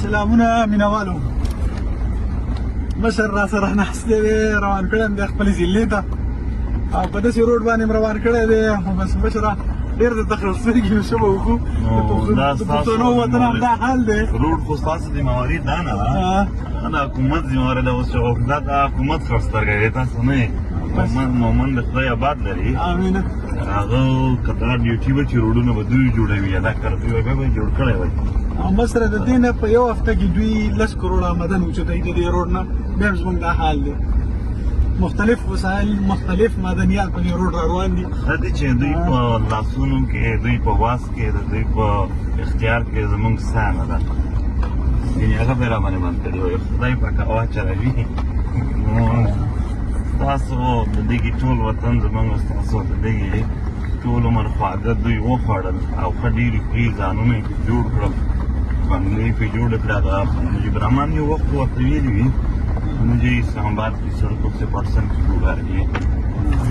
سلامونه مینوالو. مشر را سره ناست دی، روان کړی دی خپلې ضلعې ته او په داسې روډ باندې روان کړی دی. بس مشره ډېر درته خرڅېږي، نو څه به وکړو؟ د پښتنو وطن همدا حال دی. روډ خو ستاسو ذمهواري دا نه ده، دا حکومت ذمهواري ده. اوس چې دا حکومت خرڅ کوي، تاسو نه. مومن د خدای آباد لري. امین. هغه کتار ډیوټي به چې روډونه به دوی جوړوي، دا کار دوی به جوړ کړی وای. او مسره د دې نه په یو هفته کې دوی 10 کروڑه آمدن اوچتوي د دې روډ نه. بیا هم زموږ دا حال دی. مختلف وسایل، مختلف معدنیات په دې روډ را روان دي. ښه دي چې دوی په لاسونو کې، دوی په واس کې، د دوی په اختیار کې زمونږ ساه نه ده، یعنې هغه به را باندې بند کړي وای. خدای پاک هوا چلوي. نو ستاسو د دې ټول وطن زمونږ، ستاسو د دې ټول عمر خواږه دوی وخوړل او ښه ډېرې پرې ځانونه یې پرې جوړ کړل، بنګلې پرې جوړې کړه. هغه مجیب الرحمان یو وخت ورته ویلي وي، مجھے اسلام آباد کی سڑکوں سے پرسن کی ڈوبا رہی ہے.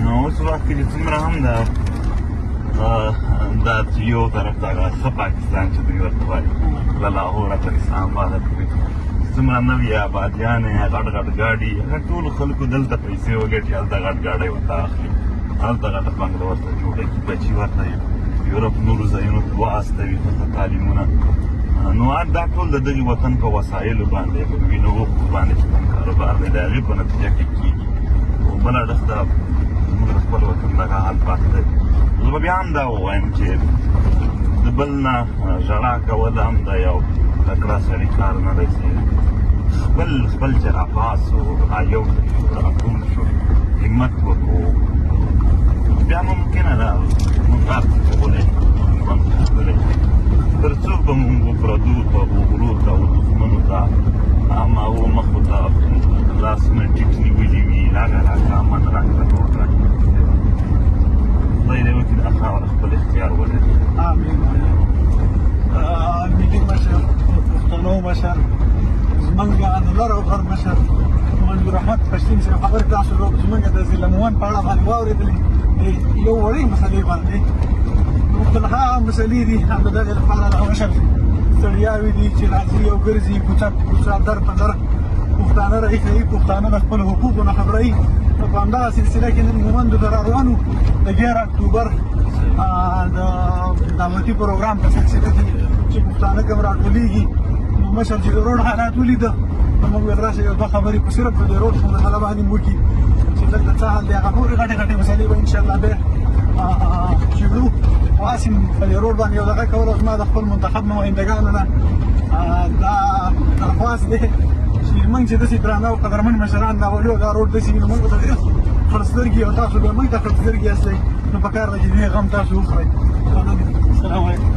نو اوس وخت کې چې څومره هم دا دا یو طرف ته هغه ښه پاکستان چې دوی ورته وایي، له لاهوره تر اسلام آباده پورې څومره نوې آبادیانې، غټ غټ ګاډي، هغه ټولو خلکو دلته پیسې وګټي، هلته غټ ګاډی ورته اخلي، هلته غټه بنګله ورته جوړه کړي، بچي ورته یورپ نورو ځایونو ته واستوي، ښه تعلیمونه. نو دا ټول د دغه وطن په وسایلو باندې، په وینو باندې چې کوم کاروبار دی، د هغې په نتیجه کې کېږي. او بل اړخ ته زموږ د خپل وطن دغه حال پاتې دی. زه به بیا هم دا ووایم چې د بل نه ژړا کول هم د یو تکړه سړي کار نه دی. چې خپل خپل چې راپاڅو، را یو شو، راټول شو، همت وکړو، بیا ممکنه ده موږ هر څه کولی شو، ژوند کولی شو. تر څو به موږ پردو ته، غرو ته او دښمنو ته او مخو ته لاسونه ټیټ نیولي وي؟ هغه راکړه، امن راکړه، روډ راکړه. خدای دې وکړي دا خاوره خپل اختیار ولري. آمین. ملي مشر، پښتنو مشر، زمونږ د لر او بر مشر منظور احمد پښتین صاحب خبرې تاسو زمونږ د ضلع مومند په اړه باندې واورېدلې. یو وړې مسلې باندې مختلفه مسلې دي، هم د دغې لپاره د مشر ستړیاوې دي چې راځي او ګرځي کوڅه په کوڅه، در په در، پښتانه راویښوي، پښتانه د خپل حقوقو نه خبروي. نو په همدغه سلسله کې نن مومندو ته را روان وو د 11 اکتوبر د دعوتي پروګرام په سلسله کې چې پښتانه کوم راټولېږي. نو مشر چې د روډ حالات ولیده، نو موږ ویل راشئ یو دوه خبرې په صرف په دې روډ په مسله باندې وکړي چې دلته څه حال دی. هغه نورې غټې غټې مسلې به انشاءالله بیا چېړو، خو هسې په دې روډ باندې یو دغه کول. زما د خپل منتخب نمایندګانو نه دا درخواست دی چې موږ چې داسې درانه او قدرمن مشران راولو او دا روډ داسې وي، نو موږ ته ډېر خړ سترګي او تاسو بیا موږ ته خړ سترګي یاستئ. نو پکار ده چې دې غم تاسو وخورئ. السلام علیکم.